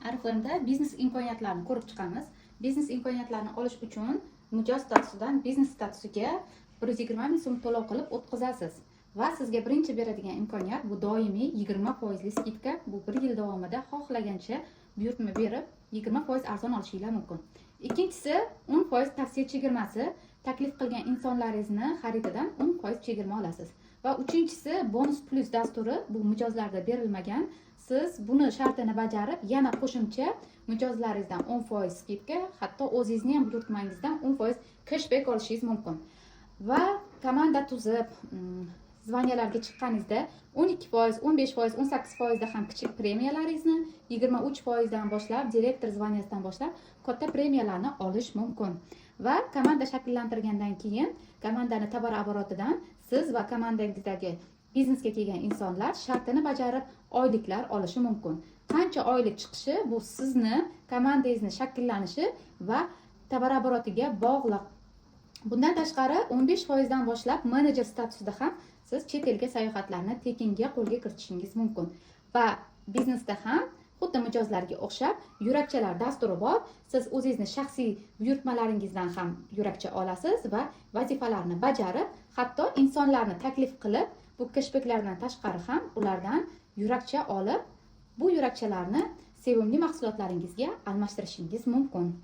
Oriflameda biznes imkoniyatlarini ko'rib chiqamiz. Biznes imkoniyatlarini olish uchun mijoz statusidan biznes statusiga 120 000 so'm to'lov qilib o'tkazasiz va sizga birinchi beradigan imkoniyat bu doimiy 20 foizli скидка. Bu bir yil davomida xohlagancha buyurtma berib, 20% arzon olishinglar mumkin. Ikkinchisi, 10% tavsiya chegirmasi. Taklif qilgan insonlaringizni xarididan 10% chegirma olasiz. Va uchinchisi, bonus plyus dasturi. Bu mijozlarda berilmagan. Siz buni shartini bajarib, yana qo'shimcha mijozlaringizdan 10% скидка, hatto o'zingizni ham buyurtmangizdan 10% keshbek olishingiz mumkin. Va komanda tuzib, звания larga chiqqaningizda 12%, 15%, 18 foizda ham kichik premiyalaringizni, 23 foizdan boshlab, direktor звания sidan boshlab katta premiyalarni olish mumkin. Va komanda shakllantirgandan keyin komandani товарооборот idan siz va komandangizdagi biznesga kelgan insonlar shartini bajarib oyliklar olishi mumkin. Qancha oylik chiqishi bu sizni komandangizni shakllanishi va товарооборот iga bog'liq. Bundan tashqari, 15 foizdan boshlab menejer statusida ham siz chet elga sayohatlarni tekinga qo'lga kiritishingiz mumkin. Va biznesda ham xuddi mijozlarga o'xshab yurakchalar dasturi bor. Siz o'zingizni shaxsiy buyurtmalaringizdan ham yurakcha olasiz va vazifalarni bajarib, hatto insonlarni taklif qilib, bu keshbeklardan tashqari ham ulardan yurakcha olib, bu yurakchalarni sevimli mahsulotlaringizga almashtirishingiz mumkin.